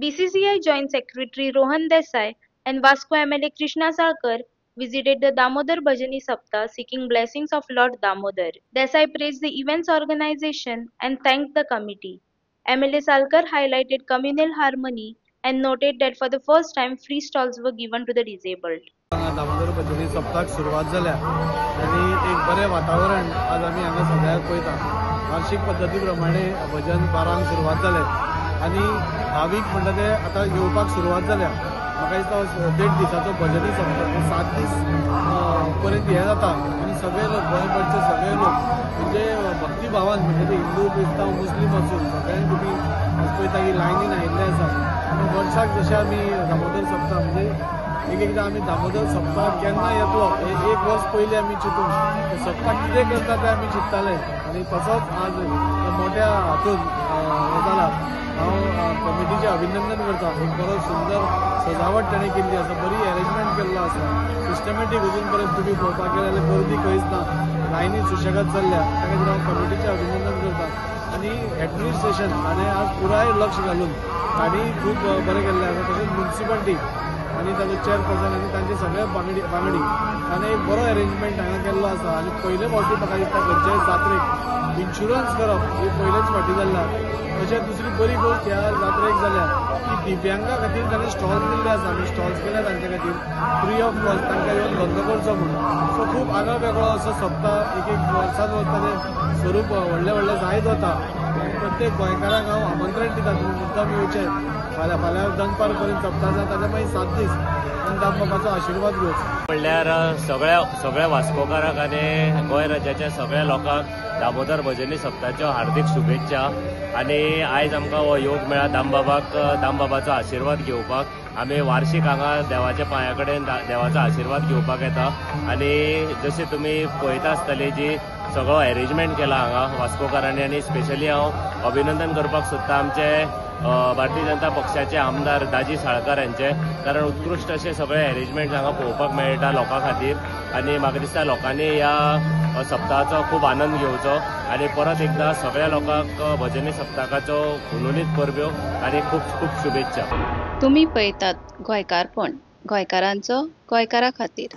BCCI Joint Secretary Rohan Desai and Vasco MLA Krishna Salkar visited the Damodar Bhajani Saptah seeking blessings of Lord Damodar. Desai praised the event's organization and thanked the committee. MLA Salkar highlighted communal harmony and noted that for the first time free stalls were given to the disabled. Damodar भजनी सप्ताक सुरवात जाल्या आनी एक बरें वातावरण आज आमी हांगा सगळ्याक पळयता. वार्षिक पद्दती प्रमाणे भजन 12 सुरवात जालें आनी भावीक म्हणटा ते आतां येवपाक सुरवात जाल्या. म्हाका दिसता 1.5 दिसाचो भजनी सप्ताक 7 दीस पर्यंत हें जाता आनी सगळे लोक गोंयभरचे सगळे लोक म्हणजे भक्तिभावान म्हणजे ते हिंदू क्रिस्तांव मुस्लीम आसून सगळ्यांनी तुमी पळयता की लायनीन आयिल्ले आसा. आनी वर्साक जशें आमी दामोदर सप्ताह म्हणजे एक एकदां आमी दामोदर सप्ताह केन्ना येतलो हे एक वर्स पयलीं आमी चिंतून सप्ताह कितें करता तें आमी चिंतताले आनी तसोच आज मोठ्या हातून हें जाला. हांव कमिटीचें अभिनंदन करता. एक बरो सुंदर सजावट ताणें केल्ली आसा, बरी अरेंजमेंट केल्लो आसा, सिस्टमॅटीक. अजून पर्यंत तुमी पळोवपाक गेले जाल्यार गर्दी खंयच ना, लायनी सुशेगाद चल्ल्या. त्या खातीर हांव कमिटीचें अभिनंदन करता आनी एडमिनिस्ट्रेशन हाणें आज पुराय लक्ष घालून तांणी खूब बरें केल्लें आसा. तशेंच म्युनिसिपालिटी आनी ताजो चेअरपर्सन आनी तांचे सगळे वांगडी ताणें एक बरो अरेंजमेंट हांगा केल्लो आसा. आनी पयले फावटी म्हाका दिसता खंयच्याय जात्रेक इन्शुरन्स करप ही पयलेच फावटी जाल्ल्या. तशेंच दुसरी बरी गोश्ट ह्या जात्रेक जाल्या की दिव्यांगा खातीर ताणें स्टॉल्स दिल्ले आसा. आमी स्टॉल्स केल्या तांचे खातीर फ्री ऑफ कॉस्ट, तांकां येवन धंदो करचो म्हणून. सो खूब आगळो वेगळो असो सप्ताह एक एक वर्सान वता तें स्वरूप व्हडलें व्हडलें जायत वता. प्रत्येक गोंयकारांक हांव आमंत्रण दिता, तुमी मुद्दाम येवचें. फाल्यां फाल्यां दनपार पर्यंत सप्ताह आसा, ताच्या मागीर 7 दीस आनी दामबाबाचो आशिर्वाद घेवचो. म्हणल्यार सगळ्या वास्कोकारांक आनी गोंय राज्याच्या सगळ्या लोकांक दामोदर भजनी सप्ताहाच्यो हार्दिक शुभेच्छा. आनी आयज आमकां हो योग मेळ्ळा दामबाबाक, दामबाबाचो आशिर्वाद घेवपाक. आमी वार्षिक हांगा देवाच्या पांया कडेन देवाचो आशिर्वाद घेवपाक येता. आनी जशें तुमी पळयता आसतले जी सगळो अरेंजमेंट केला हांगा वास्कोकारांनी. आनी स्पेशली हांव अभिनंदन करपाक सोदता आमचे भारतीय जनता पक्षाचे आमदार दाजी साळकार हांचे, कारण उत्कृश्ट अशें सगळे अरेंजमेंट हांगा पळोवपाक मेळटा लोकां खातीर. आनी म्हाका दिसता लोकांनी ह्या सप्ताहाचो खूब आनंद घेवचो आनी परत एकदां सगळ्या लोकांक भजनी सप्तकाचो हुनहुनीत परब्यो आनी खूब खूब शुभेच्छा. तुमी पळयतात गोंयकारपण, गोंयकारांचो गोंयकारा खातीर.